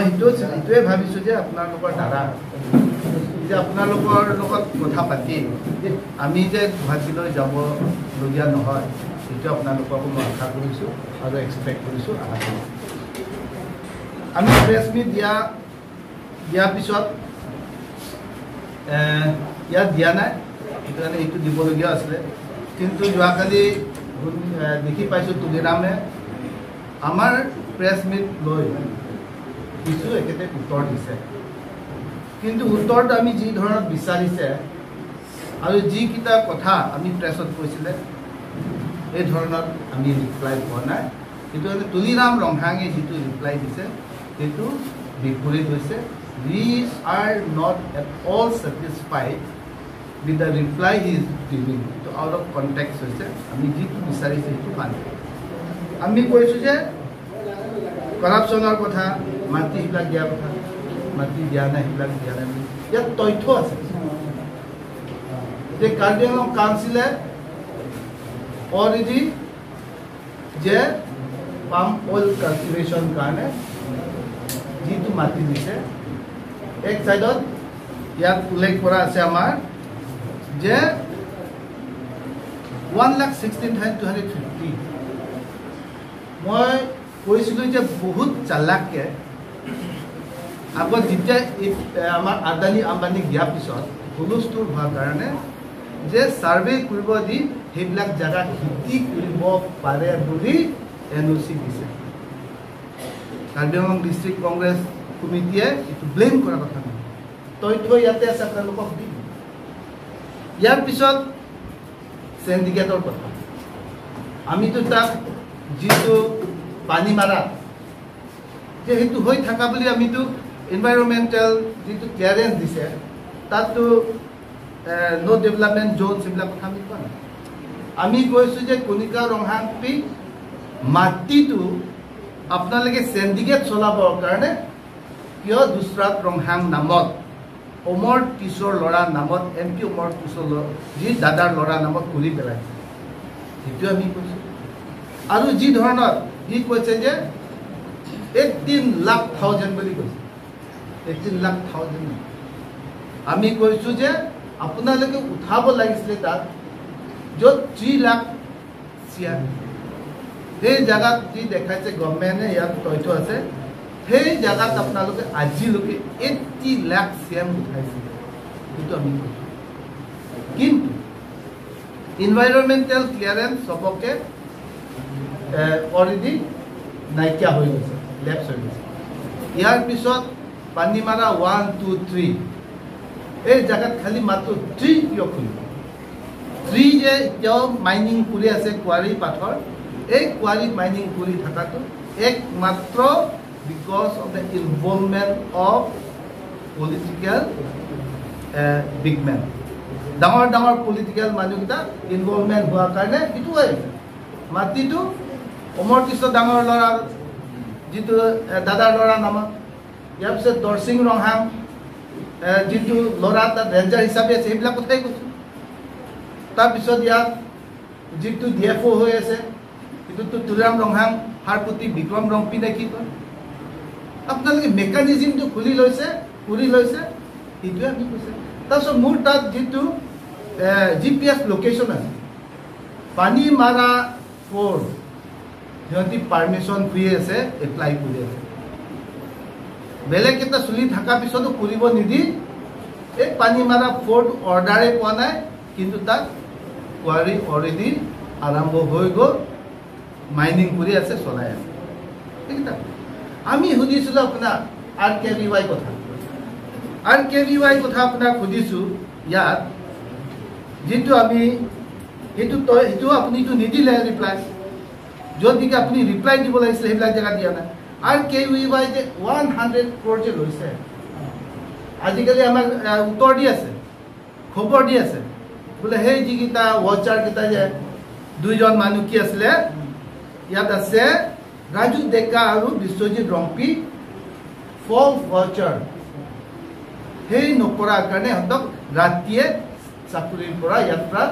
সেইটোৱে ভাবিছোঁ যে আপোনালোকৰ দ্বাৰা যে আপোনালোকৰ লগত কথা পাতি আমি যে গুৱাহাটীলৈ যাবলগীয়া নহয়, সেইটো আপোনালোককো মই আশা কৰিছোঁ আৰু এক্সপেক্ট কৰিছোঁ, আশা কৰিছোঁ। আমি প্ৰেছ মিট দিয়াৰ পিছত ইয়াত দিয়া নাই, সেইটো কাৰণে সেইটো দিবলগীয়া আছিলে। কিন্তু যোৱাকালি দেখি পাইছোঁ তুলিৰামে আমাৰ প্ৰেছ মিট লৈ কিছু এখেতে উত্তৰ দিছে, কিন্তু উত্তৰটো আমি যি ধৰণত বিচাৰিছে আৰু যিকেইটা কথা আমি প্ৰেছত কৈছিলে এই ধৰণত আমি ৰিপ্লাই পোৱা নাই। সেইটো কাৰণে তুলিৰাম ৰংহাঙে যিটো ৰিপ্লাই দিছে সেইটো বিপৰীত হৈছে। We are not at all satisfied with the reply he is giving. এইটো আউট অফ কণ্টেক্স হৈছে, আমি যিটো বিচাৰিছোঁ সেইটো পোৱা নাই। আমি কৈছোঁ যে কৰাপশ্যনৰ কথা, মাটি সেইবিলাক দিয়া কথা, মাটি দিয়া নাই, সেইবিলাক দিয়া নাই বুলি ইয়াত তথ্য আছে যে কাৰ্বি আংলং কাউন্সিলে অলৰেডি যে পাম অইল কাল্টিভেশ্যন কাৰণে যিটো মাটি দিছে, এক চাইডত ইয়াত উল্লেখ কৰা আছে আমাৰ যে 1,16,250। মই কৈছিলোঁ যে বহুত চালাককৈ আগত যেতিয়া আমাৰ আদানী আম্বানীক দিয়াৰ পিছত হুলস্থুল হোৱাৰ কাৰণে যে ছাৰ্ভে কৰিব দি সেইবিলাক জেগা খেতি কৰিব পাৰে বুলি এন অ' চি দিছে। কাৰ্বি আংলং ডিষ্ট্ৰিক্ট কংগ্ৰেছ কমিটিয়ে এইটো ব্লেম কৰা কথা নহয়, তথ্য ইয়াতে আছে, আপোনালোকক দিম। ইয়াৰ পিছত চেণ্ডিকেটৰ কথা, আমিতো তাক যিটো পানী মাৰা যে সেইটো হৈ থকা বুলি আমিতো এনভাইৰমেণ্টেল যিটো ক্লিয়াৰেঞ্চ দিছে তাততো ন' ডেভেলপমেণ্ট জ'ন সেইবিলাক কথা আমি কোৱা নাই। আমি কৈছোঁ যে কণিকা ৰংহাংপি মাটিটো আপোনালোকে চেণ্ডিকেট চলাবৰ কাৰণে কিয় দুচৰাত ৰংহাং নামত, অমৰ টিছৰ ল'ৰা নামত, এম পি অমৰ টিছৰ যি দাদাৰ ল'ৰা নামত কৰি পেলাইছে, সেইটো আমি কৈছোঁ। আৰু যি ধৰণত সি কৈছে যে 18 লাখ থাউজেণ্ড বুলি কৈছে, 18 লাখ থাউজেণ্ড আমি কৈছোঁ যে আপোনালোকে উঠাব লাগিছিলে তাত য'ত 3 লাখ চিয়াৰ সেই জেগাত যি দেখাইছে গভমেণ্টে, ইয়াত তথ্য আছে, সেই জেগাত আপোনালোকে আজিলৈকে 80 লাখ চিএম উঠাইছে, সেইটো আমি কৈছোঁ। কিন্তু ইনভাইৰমেণ্টেল ক্লিয়াৰেঞ্চ চবকে অলৰেডি নাইকিয়া হৈ গৈছে, লেপছ হৈ গৈছে। ইয়াৰ পিছত পানীমাৰা 1, 2, 3 এই জেগাত খালি মাত্ৰ 3 কিয় খুলিব? 3 যে এতিয়াও মাইনিং কৰি আছে কোৱাৰী পাথৰ, এই কোৱাৰী মাইনিং কৰি থকাটো একমাত্ৰ because of the involvement of political big man, ডাঙৰ ডাঙৰ পলিটিকেল মানুহকেইটা ইনভলভমেণ্ট হোৱাৰ কাৰণে সেইটো হৈ আছে। মাটিটো অমৰ কৃষ্ণ ডাঙৰ ল'ৰা যিটো দাদাৰ ল'ৰা নামত, ইয়াৰ পিছত দৰচিং ৰংহাং যিটো ল'ৰা তাত ৰেঞ্জাৰ হিচাপে আছে, সেইবিলাক কথাই কৈছোঁ। তাৰপিছত ইয়াত যিটো ডি এফ অ' হৈ আছে সেইটোতো তুলিৰাম ৰংহাং সাৰপতি বিক্ৰম ৰংপি নে কি কয়, আপোনালোকে মেকানিজিমটো খুলি লৈছে, কৰি লৈছে, সেইটোৱে আমি কৈছে। তাৰপিছত মোৰ তাত যিটো জি পি এছ লোকেশ্যন আছে, পানী মাৰা 4 সিহঁতি পাৰ্মিশ্যন খুজি আছে, এপ্লাই কৰি আছে। বেলেগ এটা চলি থকাৰ পিছতো কৰিব নিদি এই পানী মাৰা 4 অৰ্ডাৰে পোৱা নাই, কিন্তু তাত কোৱাৰী অলৰেডি আৰম্ভ হৈ গ'ল, মাইনিং কৰি আছে, চলাই আছে। সেইকেইটা আমি সুধিছিলোঁ আপোনাক আৰ কে ভি ৱাই কথা, আৰ কে ভি ৱাই কথা আপোনাক সুধিছোঁ। ইয়াত যিটো আমি সেইটো তই সেইটো আপুনিতো নিদিলে ৰিপ্লাই, য'ত নেকি আপুনি ৰিপ্লাই দিব লাগিছিলে সেইবিলাক জেগাত দিয়া নাই। আৰ কে ভি ৱাই যে 100 ক্ৰ'ৰ যে লৈছে, আজিকালি আমাক উত্তৰ দি আছে, খবৰ দি আছে বোলে সেই যিকেইটা ৱাচাৰকেইটা যে দুইজন মানুহ কি আছিলে ইয়াত আছে, ৰাজু ডেকা আৰু বিশ্বজিৎ ৰংপি ফল্ছ ৱাচাৰ, সেই নকৰাৰ কাৰণে সিহঁতক ৰাতিয়ে চাকৰিৰ পৰা ইয়াৰ পৰা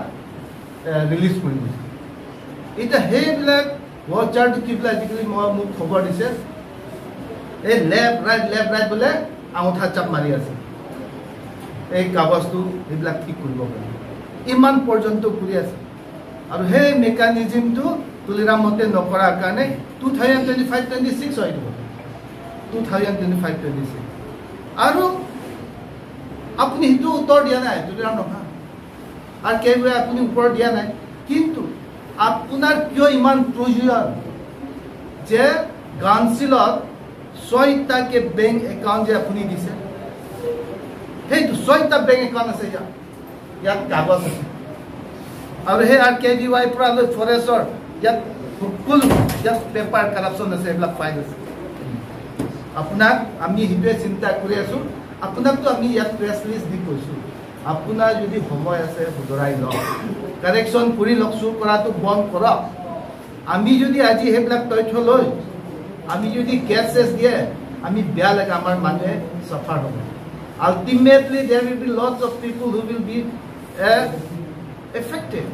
ৰিলিজ কৰি দিছে। এতিয়া সেইবিলাক ৱাচাৰটো কি বোলে আজিকালি মই মোক খবৰ দিছে, এই লেফ্ট ৰাইট লেফ্ট ৰাইট বোলে আঙুঠা চাপ মাৰি আছে এই কাগজটো এইবিলাক ঠিক কৰিব পাৰে, ইমান পৰ্যন্ত কৰি আছে। আৰু সেই মেকানিজিমটো তুলিৰাম মতে নকৰাৰ কাৰণে 2025-26 হৈ দিব, 2025-26। আৰু আপুনি সেইটো উত্তৰ দিয়া নাই তুলিৰাম ৰংহাং, আৰু কেইবাৰ আপুনি ওপৰত দিয়া নাই। কিন্তু আপোনাৰ কিয় ইমান প্ৰয়োজন যে কাউন্সিলত 6টাকে বেংক একাউণ্ট যে আপুনি দিছে, সেইটো 6টা বেংক একাউণ্ট আছে ইয়াত, ইয়াত কাগজ আছে। আৰু সেই আৰ কে ভি ৱাইৰ পৰা লৈ ফৰেষ্টৰ ইয়াত সকলো ইয়াত পেপাৰ কাৰাপশ্যন আছে, এইবিলাক ফাইল আছে। আপোনাক আমি সেইটোৱে চিন্তা কৰি আছোঁ। আপোনাকতো আমি ইয়াত প্ৰেছ লিষ্ট দি কৈছোঁ, আপোনাৰ যদি সময় আছে শুধৰাই লওক, কাৰেকশ্যন কৰি লওক, চুৰ কৰাটো বন্ধ কৰক। আমি যদি আজি সেইবিলাক তথ্য লৈ আমি যদি কেছ চেছ দিয়ে, আমি বেয়া লাগে, আমাৰ মানুহে চাফাৰ হ'ব। Ultimately there will be lots of people who will be affected.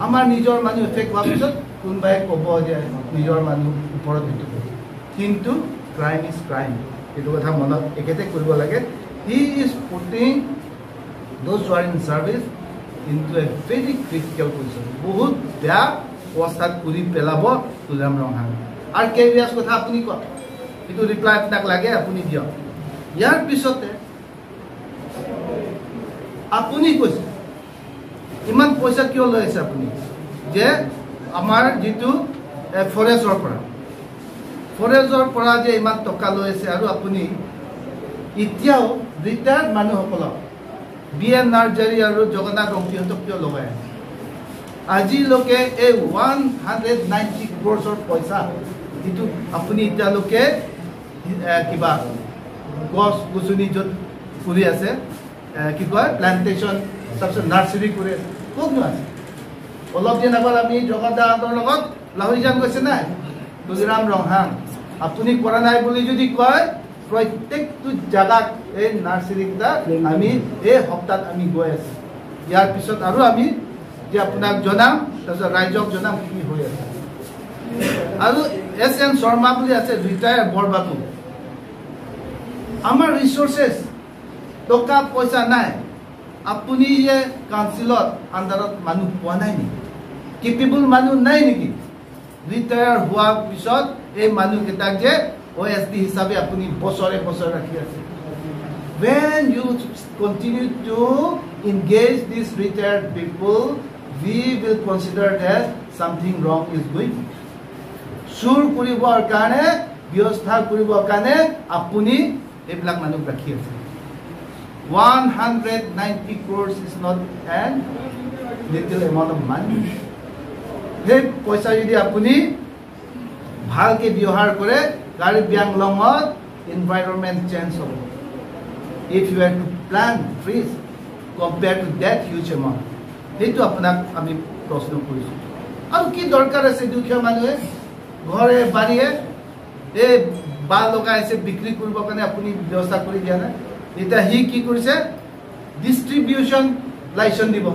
আমাৰ নিজৰ মানুহ এফেক্ট হোৱাৰ পিছত কোনোবাই ক'ব যে নিজৰ মানুহ ওপৰত সেইটো ক'ব, কিন্তু ক্ৰাইম is crime, এইটো কথা মনত একেতে কৰিব লাগে। He is putting those who are in service into a very critical position. বহুত বেয়া অৱস্থাত কৰি পেলাব তুলিৰাম ৰংহাং। আৰু কে ভি এছ কথা আপুনি কওক, সেইটো ৰিপ্লাই আপোনাক লাগে, আপুনি দিয়ক। ইয়াৰ পিছতে আপুনি কৈছে ইমান পইচা কিয় লৈ আছে আপুনি, যে আমাৰ যিটো ফৰেষ্টৰ পৰা যে ইমান টকা লৈ আছে, আৰু আপুনি এতিয়াও ৰিটায়াৰ্ড মানুহসকলক বি এন নাৰ্জাৰী আৰু জগন্নাথ ৰংপিহঁতক কিয় লগাই আছে? আজিলৈকে এই 190 ক্ৰ'ৰ্ছৰ পইচা যিটো আপুনি এতিয়ালৈকে কিবা গছ গছনি য'ত কৰি আছে, কি কয় প্লান্টেশ্যন, তাৰপিছত নাৰ্চাৰী কৰি আছে, ক'তনো আছে? অলপ দিন আগত আমি জগন্নাথৰ লগত লাহৰিজান গৈছে নাই তুলিৰাম ৰংহাং, আপুনি কৰা নাই বুলি যদি কয়, প্ৰত্যেকটো জাগাত এই নাৰ্চাৰীকেইটা আমি এই সপ্তাহত আমি গৈ আছোঁ। ইয়াৰ পিছত আৰু আমি যে আপোনাক জনাম, তাৰপিছত ৰাইজক জনাম কি হৈ আছে। আৰু এছ এন শৰ্মা বুলি আছে ৰিটায়াৰ বৰবাবু, আমাৰ ৰিচোৰ্চেছ টকা পইচা নাই, আপুনি যে কাউন্সিলত আণ্ডাৰত মানুহ পোৱা নাই নেকি, কেপেবল মানুহ নাই নেকি? ৰিটায়াৰ হোৱাৰ পিছত এই মানুহকেইটাক যে অ' এছ ডি হিচাপে আপুনি বছৰে বছৰে ৰাখি আছে। When you continue to engage these retired people, we will consider that something wrong is going. চুৰ কৰিবৰ কাৰণে, ব্যৱস্থা কৰিবৰ কাৰণে আপুনি এইবিলাক মানুহক ৰাখি আছে। 190 crores is not an little amount of money. সেই পইচা যদি আপুনি ভালকে ব্যৱহাৰ কৰে, কাৰ্বি আংলঙত এনভাইৰনমেণ্ট চেঞ্জ হ'ব। If you have to plant trees compared to that huge amount, সেইটো আপোনাক আমি প্ৰশ্ন কৰিছোঁ। আৰু কি দৰকাৰ আছে দুখীয়া মানুহে ঘৰে বাৰীয়ে এই বাঁহ লগাই আছে বিক্ৰী কৰিবৰ কাৰণে আপুনি ব্যৱস্থা কৰি দিয়া নাই। এতিয়া সি কি কৰিছে, ডিষ্ট্ৰিবিউশ্যন লাইচেঞ্চ দিব।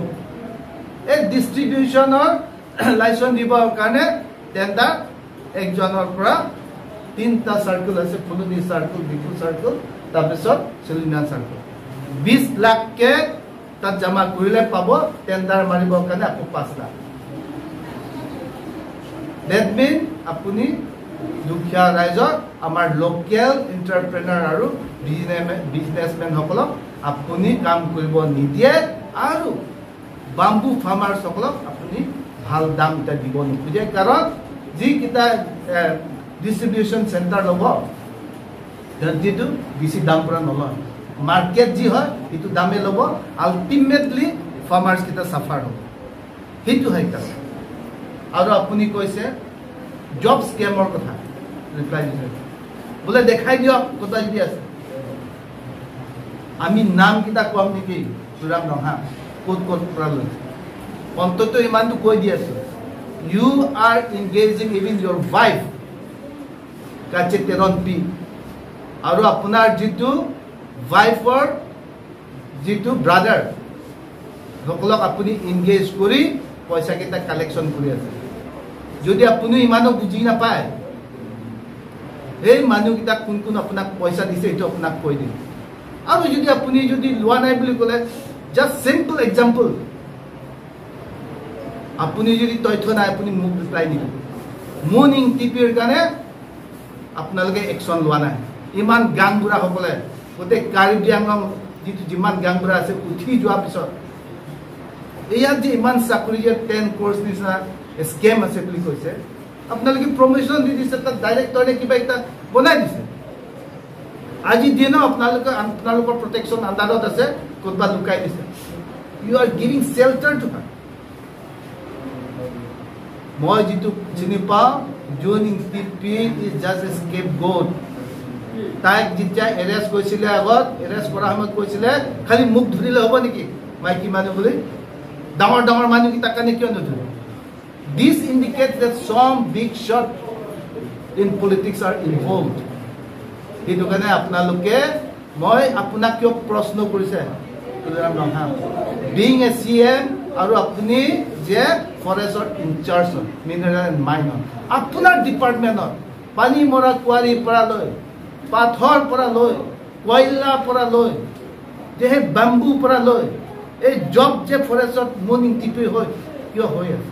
এই ডিষ্ট্ৰিবিউশ্যনৰ লাইচেঞ্চ দিবৰ কাৰণে টেণ্ডাৰ একজনৰ পৰা 3টা চাৰ্কুল আছে, ফুলনি চাৰ্কুল, ডিফু চাৰ্কুল, তাৰপিছত চেলিনা চাৰ্কুল। 20 লাখকে তাত জমা কৰিলে পাব, টেণ্ডাৰ মাৰিবৰ কাৰণে আকৌ 5 লাখ। That mean আপুনি দুখীয়া ৰাইজক, আমাৰ লোকেল এণ্টাৰপ্ৰেনাৰ আৰু বিজনেছমেনসকলক আপুনি কাম কৰিব নিদিয়ে, আৰু বাম্বু ফাৰ্মাৰ্ছসকলক আপুনি ভাল দাম এটা দিব নোখোজে। কাৰণ যিকেইটা ডিষ্ট্ৰিবিউশ্যন চেণ্টাৰ ল'ব, যিটো বেছি দাম পৰা নলয়, মাৰ্কেট যি হয় সেইটো দামে ল'ব, আল্টিমেটলি ফাৰ্মাৰ্ছকেইটা চাফাৰ হ'ব। সেইটো হয় কাৰণ। আৰু আপুনি কৈছে জব স্কেমৰ কথা, ৰিপ্লাই দিছে বোলে দেখাই দিয়ক ক'ত যদি আছে। আমি নামকেইটা কম নেকি তুলিৰাম ৰংহাং, ক'ত ক'ত পৰা লৈছে, অন্তত ইমানটো কৈ দি আছোঁ। You are engaging even your wife কাছে তেৰণ পি, আৰু আপোনাৰ যিটো ৱাইফৰ যিটো ব্ৰাদাৰ সকলক আপুনি ইনগেজ কৰি পইচাকেইটা কালেকশ্যন কৰি আছে। যদি আপুনি ইমানো বুজি নাপায়, এই মানুহকেইটাক কোন কোন আপোনাক পইচা দিছে এইটো আপোনাক কৈ দিম। আৰু যদি আপুনি যদি লোৱা নাই বুলি ক'লে, জাষ্ট চিম্পল এক্সাম্পল, আপুনি যদি তথ্য নাই আপুনি মোক ৰিপ্লাই নিদিব। মুন ইংটিপিৰ কাৰণে আপোনালোকে একশ্যন লোৱা নাই। ইমান গাংবুঢ়াসকলে গোটেই কাৰ্বি আংলং যিটো যিমান গাংবুঢ়া আছে উঠি যোৱাৰ পিছত ইয়াত যে ইমান চাকৰি যে 10 ক্ৰ'ৰ্ছ নিচিনা স্কেম আছে বুলি কৈছে, আপোনালোকে প্ৰমোশ্যন দি দিছে, তাত ডাইৰেক্টৰে কিবা এটা বনাই দিছে। আজিৰ দিনো আপোনালোকে আপোনালোকৰ প্ৰটেকশ্যন আণ্ডাৰত আছে, ক'ৰবাত লুকাই দিছে। You are giving shelter to her. মই যিটো চিনি পাওঁ, June Ingtipi is just a scapegoat. তাইক যেতিয়া এৰেষ্ট কৰিছিলে, আগত এৰেষ্ট কৰাৰ সময়ত কৈছিলে খালি মোক ধৰিলে হ'ব নেকি মাইকী মানুহ বুলি, ডাঙৰ ডাঙৰ মানুহকেইটাৰ কাৰণে কিয় নধৰে? This indicates that some big shot in politics are involved. সেইটো কাৰণে আপোনালোকে, মই আপোনাক কিয় প্ৰশ্ন কৰিছে বিং এ চি এম আৰু আপুনি যে ফৰেষ্টৰ ইনচাৰ্জ হয়, মিনাৰেল এণ্ড মাইনৰ, আপোনাৰ ডিপাৰ্টমেণ্টত পানী মৰা কোৱাৰীৰ পৰা লৈ পাথৰ পৰা লৈ কয়লাৰ পৰা লৈ যে সেই বাম্বুৰ পৰা লৈ এই জব যে ফৰেষ্টত মুন ইংটিপি হৈ কিয় হৈ আছে?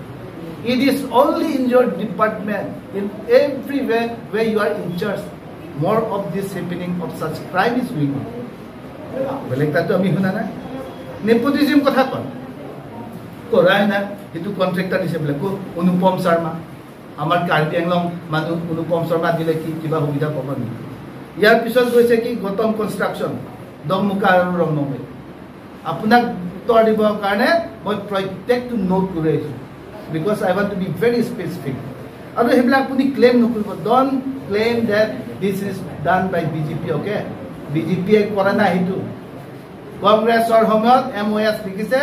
It is only in your department, in every way where you are in charge, more of this happening of such crime is going on. বেলেগ তাতো আমি শুনা নাই। নেপোটিজিম কথা কয়, কৰাই নাই। সেইটো কণ্ট্ৰেক্টাৰ দিছে বোলে অনুপম শৰ্মা, আমাৰ কাৰ্বি আংলং মানুহ অনুপম শৰ্মা দিলে কি কিবা সুবিধা পাব নেকি? ইয়াৰ পিছত গৈছে কি গৌতম কনষ্ট্ৰাকশ্যন, দমুকা আৰু ৰংনমী। আপোনাক উত্তৰ দিবৰ কাৰণে মই প্ৰত্যেকটো নোট কৰি আহিছোঁ, because I want to be very specific. আৰু সেইবিলাক আপুনি ক্লেইম নকৰিব। Don't claim that this is done by BJP, okay? বিজেপিয়ে কৰা নাই সেইটো। কংগ্ৰেছৰ সময়ত এম অ' এছ লিখিছে,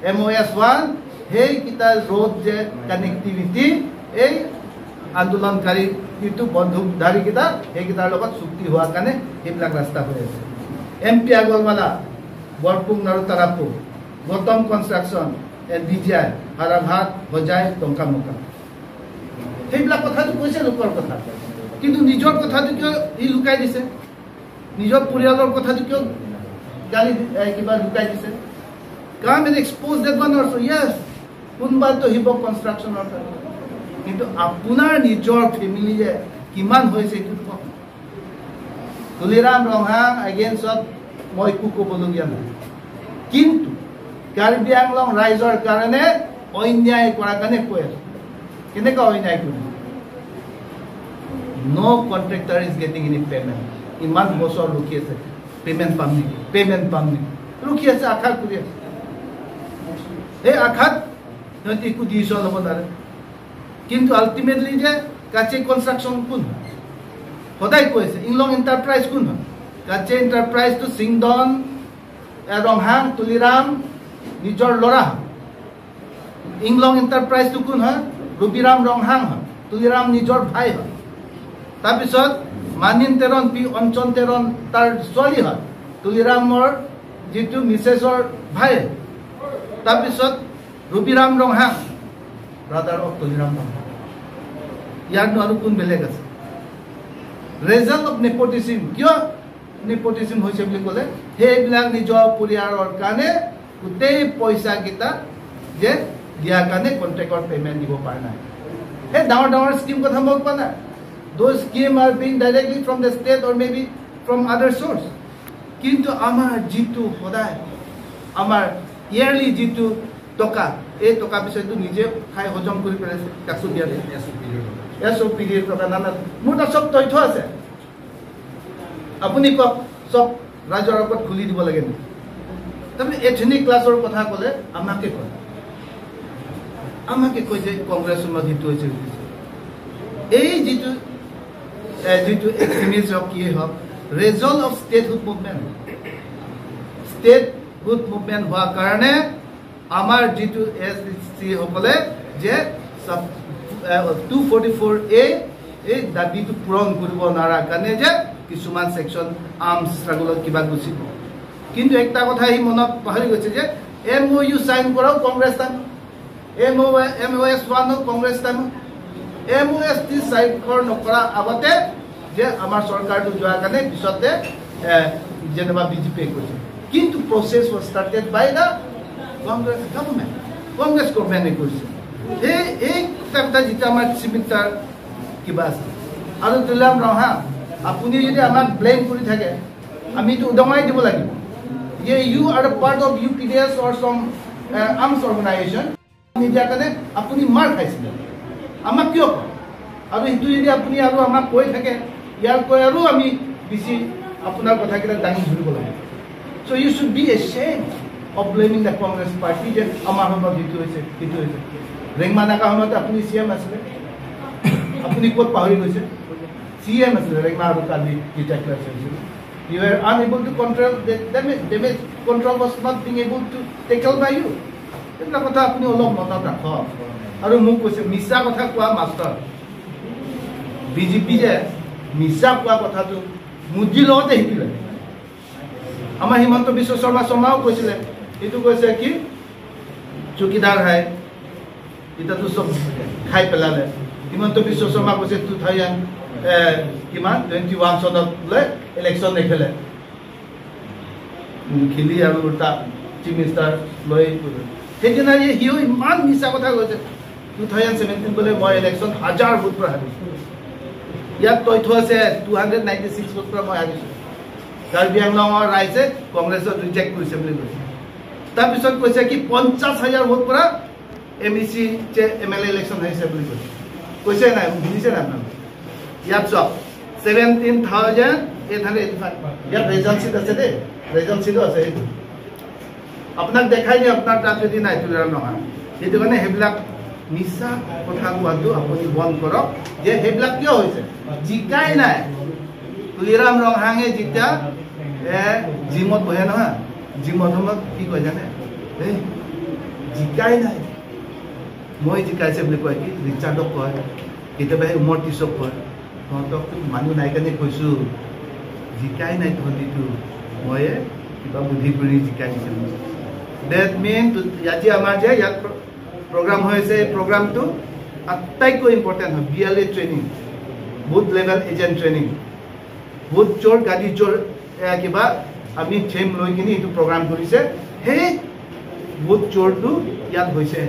এম অ' এছ 1, সেইকেইটা ৰোড যে কানেক্টিভিটি এই আন্দোলনকাৰী যিটো বন্ধুকধাৰীকেইটা সেইকেইটাৰ লগত চুক্তি হোৱাৰ কাৰণে সেইবিলাক ৰাস্তা হৈ আছে। এম পি আগৰৱালা, বৰপুং আৰু Tarapur, Gautam construction and D G I, Haraghat, Hojai, Dongkamukam, সেইবিলাক কথাটো কৈছে লোকৰ কথা, কিন্তু নিজৰ কথাটো কিয় ই লুকাই দিছে? নিজৰ পৰিয়ালৰ কথাটো কিয় গালি কিবা লুকাই দিছে? Come and expose that one also. Yes, কোনোবাটো শিৱ কনষ্ট্ৰাকশ্যনৰ কাৰণে, কিন্তু আপোনাৰ নিজৰ ফেমিলিয়ে কিমান হৈছে এইটো কওক। তুলিৰাম ৰংহাং এগেইনষ্টত মই একো ক'বলগীয়া নাই, কিন্তু কাৰ্বি আংলং ৰাইজৰ কাৰণে অন্যায় কৰাৰ কাৰণে কৈ আছো। কেনেকুৱা অন্যায় কৰিম? No contractor is getting any payment. ইমান বছৰ ৰখি আছে, পে'মেণ্ট পাম নেকি, পে'মেণ্ট পাম নেকি, ৰখি আছে, আশা কৰি আছে। সেই আশাত সিহঁতি একো ডিচিশ্যন ল'ব নোৱাৰে। কিন্তু আল্টিমেটলি যে কাচে কনষ্ট্ৰাকশ্যন কোন হয়, সদায় কৈ আছে। ইংলং এণ্টাৰপ্ৰাইজ কোন হয়? কাচে এণ্টাৰপ্ৰাইজটো চিংডন ৰংহাং তুলিৰাম নিজৰ ল'ৰা হয়। ইংলং এণ্টাৰপ্ৰাইজটো কোন হয়? ৰবিৰাম ৰংহাং হয়, তুলিৰাম নিজৰ ভাই হয়। তাৰপিছত মানিন তেৰণ পি অঞ্চন তেৰণ তাৰ ছোৱালী হয়, তুলিৰামৰ যিটো মিছেছৰ ভাই। তাৰপিছত ৰবিৰাম ৰংহাং, ব্ৰাদাৰ অফ তুলিৰাম ৰংহাং। ইয়াৰনো আৰু কোন বেলেগ আছে? ৰেজাল্ট অফ নেপটিজিম, কিয় নেপটিজিম হৈছে বুলি ক'লে সেইবিলাক নিজৰ পৰিয়ালৰ কাৰণে গোটেই পইচাকেইটা যে দিয়াৰ কাৰণে কণ্ট্ৰেক্টৰ পে'মেণ্ট দিব পৰা নাই। সেই ডাঙৰ ডাঙৰ স্কিম কথা মই কোৱা নাই। Those scheme are being directly from the state or maybe from other source. কিন্তু আমাৰ যিটো সদায় আমাৰ ইয়াৰলি যিটো টকা, এই টকা পিছতো নিজে খাই হজম কৰি পেলাইছে। কাকো দিয়া নাই। এছ অ' পি ডিৰ টকা নানা, মোৰ তাত চব তথ্য আছে। আপুনি কওক, চব ৰাইজৰ আগত খুলি দিব লাগে নেকি? তাৰমানে এথনিক ক্লাছৰ কথা ক'লে আমাকে কয়, আমাকে কয় যে কংগ্ৰেছৰ সময়ত সেইটো হৈছে। এই যিটো যিটো এক্সট্ৰিমিষ্ট হওক কিয়ে হওক, result of statehood movement, statehood movement হোৱাৰ কাৰণে আমাৰ যিটো এছ চিসকলে যে 244A এই দাবীটো পূৰণ কৰিব নোৱাৰাৰ কাৰণে যে কিছুমান ছেকশ্যন আৰ্মছ ষ্ট্ৰাগলত কিবা গুচি গ'ল। কিন্তু একটা কথা সি মনত পাহৰি গৈছে যে এম অ' ইউ চাইন কৰাও কংগ্ৰেছ টাইম, এম অ' এছ ওৱানো কংগ্ৰেছ টাইম, এম অ' এছ টি স্বাক্ষৰ নকৰাৰ আগতে যে আমাৰ চৰকাৰটো যোৱাৰ কাৰণে পিছতে যেনিবা বিজেপিয়ে কৈছে। কিন্তু process was started by the Congress government, Congress গভমেণ্টে কৰিছে। এই কথা যেতিয়া আমাৰ চিফ মিনিষ্টাৰ কিবা আছে। আৰু তুলিৰাম ৰংহাং, আপুনি যদি আমাক ব্লেম কৰি থাকে, আমিতো উদঙাই দিব লাগিব যে you are part of UPDS or some arms organization. নিদিয়াৰ কাৰণে আপুনি মাৰ খাইছিলে, আমাক কিয় কয়? আৰু সেইটো যদি আপুনি আৰু আমাক কৈ থাকে, ইয়াৰ কৈ আৰু আমি বেছি আপোনাৰ কথাকেইটা দাঙি ধৰিব লাগিব। So you should be ashamed of blaming the Congress party যে আমাৰ সময়ত সেইটো হৈছে, সেইটো হৈছে। ৰেংমা নাকা সময়ত আপুনি চি এম আছিলে, আপুনি ক'ত পাহৰি গৈছে? চি এম আছিলে ৰেংমা আৰু কাৰ্বি যেতিয়া ক্লাছ হৈছিলে। You are unable to control damage, damage control was not being able to tackle by you. এইবিলাক কথা আপুনি অলপ মনত ৰাখক। আৰু মোক কৈছে মিছা কথা কোৱা মাষ্টাৰ, বিজেপি যে মিছা কোৱা কথাটো মোদীৰ লগতে শিকিলে। আমাৰ হিমন্ত বিশ্ব শৰ্মা শৰ্মাও কৈছিলে, এইটো কৈছে কি চকীদাৰ হাই, এতিয়াতো চব খাই পেলালে। হিমন্ত বিশ্ব শৰ্মা কৈছে 2000 কিমান 21 চনত বোলে ইলেকশ্যন নেখেলে, খেলি আৰু তাক চিফ মিনিষ্টাৰ লৈ সেইদিনা সিও ইমান মিছা কথা কৈছে। 2017 বোলে মই ইলেকশ্যন 1000 ভোট পৰা হাৰিছোঁ। ইয়াত তথ্য আছে 296 ভোট পৰা মই হাৰিছোঁ। কাৰ্বি আংলঙৰ ৰাইজে কংগ্ৰেছত ৰিজেক্ট কৰিছে বুলি কৈছে। তাৰপিছত কৈছে কি 50,000 ভোট পৰা M E C M L A election হৈছে বুলি কৈছে। কৈছে নাই? শুনিছে নাই আপোনালোকে? ইয়াত চাওক 17,885, ইয়াত ৰেজল্ট চিট আছে দেই, ৰেজল্ট চিটো আছে, সেইটো আপোনাক দেখাই দিওঁ, আপোনাৰ তাত যদি নাই তুলিৰাম নহয়। সেইটো কাৰণে সেইবিলাক মিছা কথা কোৱাটো আপুনি বন্ধ কৰক যে সেইবিলাক কিয় হৈছে, জিকাই নাই। তুলিৰাম ৰংহাঙে যেতিয়া জিমত বহে নহয়, জিমত সময়ত কি কয় জানে? এই জিকাই নাই, মই জিকাইছে বুলি কয়। কি ৰিচাৰ্ডক কয়, কেতিয়াবা সেই উমৰ টিচক কয়, তহঁতকতো মানুহ নাই কাৰণে কৈছোঁ, জিকাই নাই তহঁতিটো, ময়ে কিবা বুদ্ধি কৰি জিকাই দিছে। That mean আজি আমাৰ যে ইয়াত প্ৰগ্ৰাম হৈ আছে, এই প্ৰগ্ৰামটো আটাইতকৈ ইম্পৰ্টেণ্ট হয়। BLA training, booth level agent training, booth চোৰ গাড়ী চোৰ কিবা আমি থেম লৈ কিনি এইটো প্ৰগ্ৰাম কৰিছে। সেই বুথ চোৰটো ইয়াত হৈছে,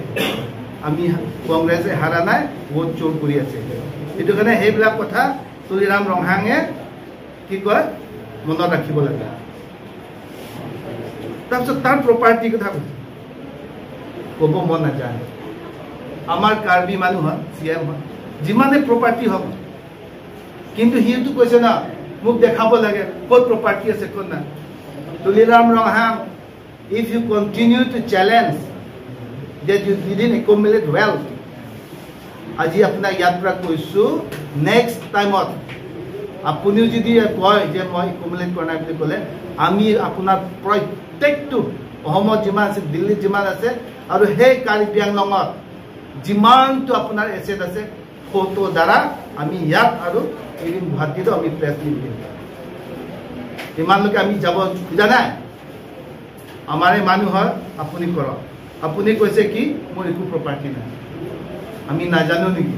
আমি কংগ্ৰেছে হাৰা নাই, ভোট চোৰ কৰি আছে। সেইটো কাৰণে সেইবিলাক কথা তুলিৰাম ৰংহাঙে কি কয় মনত ৰাখিব লাগে। তাৰপিছত তাৰ প্ৰপাৰ্টিৰ কথা কৈছে, ক'ব মন নাযায়। আমাৰ কাৰ্বি মানুহ হয়, চি এম হয়, যিমানে প্ৰপাৰ্টি হওক, কিন্তু সিটো কৈছে না মোক দেখাব লাগে ক'ত প্ৰপাৰ্টি আছে ক'ত নাই। Tuliram Ronghang, if you continue to challenge that you didn't accumulate wealth, আজি আপোনাক ইয়াৰ পৰা কৈছোঁ, নেক্সট টাইমত আপুনিও যদি কয় যে মই একুমুলেট কৰা নাই বুলি ক'লে, আমি আপোনাৰ প্ৰত্যেকটো অসমত যিমান আছে, দিল্লীত যিমান আছে, আৰু সেই কাৰ্বি আংলঙত যিমানটো আপোনাৰ এছেট আছে, ফটো দ্বাৰা আমি ইয়াত আৰু এদিন গুৱাহাটীতো আমি প্ৰেছ মিট দিম। ইমানলৈকে আমি যাব খোজা নাই, আমাৰে মানুহ হয়, আপুনি কৰক। আপুনি কৈছে কি মোৰ একো প্ৰপাৰ্টি নাই, আমি নাজানো নেকি?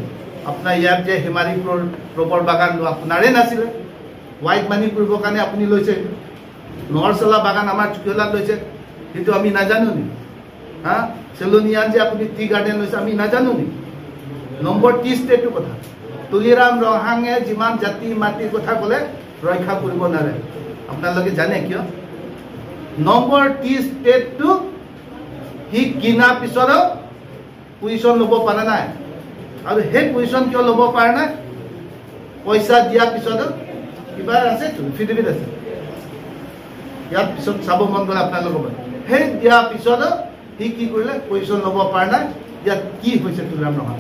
আপোনাৰ ইয়াত যে হেমাৰীপুৰৰ ৰবৰ বাগান আপোনাৰে নাছিলে, হোৱাইট মানি কৰিবৰ কাৰণে আপুনি লৈছে। নৰচলা বাগান আমাৰ চুকিহলাত লৈছে, সেইটো আমি নাজানো নেকি? হা, চেলুনিয়ান যে আপুনি টি গাৰ্ডেন লৈছে, আমি নাজানো নেকি? নম্বৰ টি ষ্টেটটোৰ কথা তুলিৰাম ৰংহাঙে যিমান জাতি মাটিৰ কথা ক'লে ৰক্ষা কৰিব নোৱাৰে। আপোনালোকে জানে কিয়? নম্বৰ টি ষ্টেটটো সি কিনাৰ পিছতো পজিশ্যন ল'ব পৰা নাই। আৰু সেই পজিশ্যন কিয় ল'ব পৰা নাই? পইচা দিয়াৰ পিছতো কিবা আছে, ফিডেভিট আছে, ইয়াৰ পিছত চাব মন গ'লে আপোনালোকৰ। সেই দিয়াৰ পিছতো সি কি কৰিলে? পজিশ্যন ল'ব পৰা নাই। ইয়াত কি হৈছে তুলিৰাম ৰংহাং?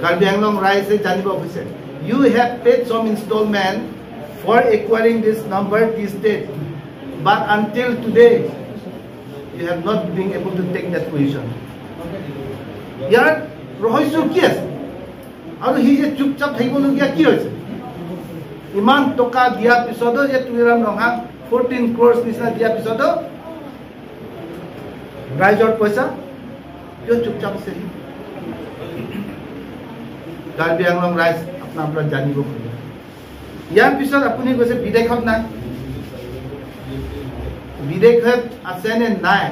কাৰ্বি আংলং ৰাইজে জানিব হৈছে, you have paid some installment for acquiring this number tea estate, but until today you have not been able to take that position. ইয়াৰ ৰহস্য কি আছে? আৰু সি যে চুপচাপ থাকিবলগীয়া কি হৈছে? ইমান টকা দিয়াৰ পিছতো যে তুলিৰাম ৰংহাং 14 ক্ৰ'ৰ্ছ নিচিনা দিয়াৰ পিছতো ৰাইজৰ পইচা কিয় চুপচাপ আছে? কাৰ্বি আংলং ৰাইজ আপোনাৰ পৰা জানিব খোজে। ইয়াৰ পিছত আপুনি কৈছে বিদেশত নাই, বিদেশত আছে নে নাই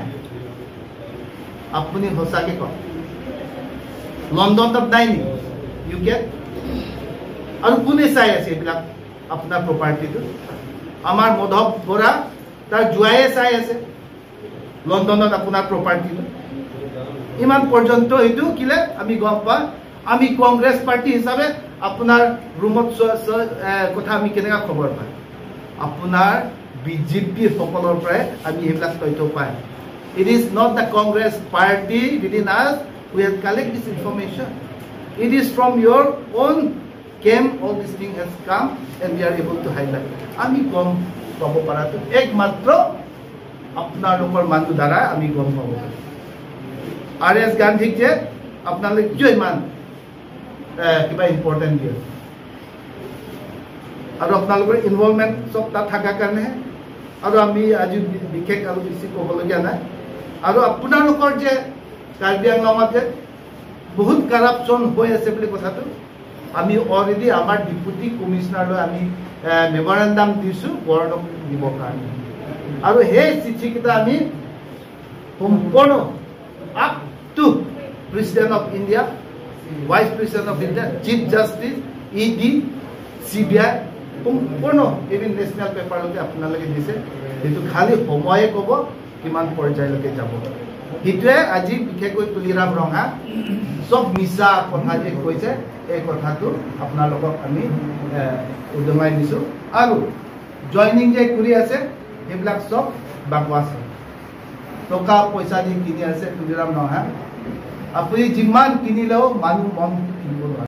আপুনি সঁচাকে কওক। লণ্ডনত নাই নেকি, ইউকেত? আৰু কোনে চাই আছে এইবিলাক আপোনাৰ প্ৰপাৰ্টিটো? আমাৰ মাধৱ বৰা তাৰ জোৱাইয়ে চাই আছে লণ্ডনত আপোনাৰ প্ৰপাৰ্টিটো। ইমান পৰ্যন্ত সেইটো কিলে আমি গম পাওঁ। আমি কংগ্ৰেছ পাৰ্টি হিচাপে আপোনাৰ ৰুমত কথা আমি কেনেকুৱা খবৰ পাওঁ? আপোনাৰ বিজেপি সকলৰ পৰাই আমি সেইবিলাক তথ্য পাওঁ। It is not the Congress party within us we have collect this information. It is from your own camp all this thing has come and we are able to highlight. আমি গম পাব পৰাটো একমাত্ৰ আপোনালোকৰ মানুহ দ্বাৰা আমি গম পাব পাৰোঁ। আৰ এছ গান্ধীক যে আপোনালোকে কিয় ইমান কিবা ইম্পৰ্টেণ্ট দিয়ে আৰু আপোনালোকৰ ইনভলভমেণ্ট চব তাত থকাৰ কাৰণেহে। আৰু আমি আজি বিশেষ আৰু বেছি ক'বলগীয়া নাই। আৰু আপোনালোকৰ যে কাৰ্বি আংলঙত যে বহুত কাৰাপশ্যন হৈ আছে বুলি কথাটো আমি অলৰেডি আমাৰ ডিপুটি কমিশ্যনাৰলৈ আমি মেমৰেণ্ডাম দিছোঁ গভৰ্ণৰক দিবৰ কাৰণে। আৰু সেই চিঠিকেইটা আমি সম্পূৰ্ণ up to President of India, Vice President of India, Chief Justice, ED, CBI সম্পূৰ্ণ ইভিন নেশ্যনেল পেপাৰলৈকে আপোনালোকে দিছে। সেইটো খালী সময়ে ক'ব কিমান পৰ্যায়লৈকে যাব। সেইটোৱে আজি বিশেষকৈ তুলিৰাম ৰঙা চব মিছা কথা যে কৈছে, এই কথাটো আপোনালোকক আমি উদঙাই দিছোঁ। আৰু জইনিং যে কৰি আছে সেইবিলাক চব বাকৱাছ, টকা পইচা দি কিনি আছে তুলিৰাম ৰঙা। আপুনি যিমান কিনিলেও মানুহ মন কিনিব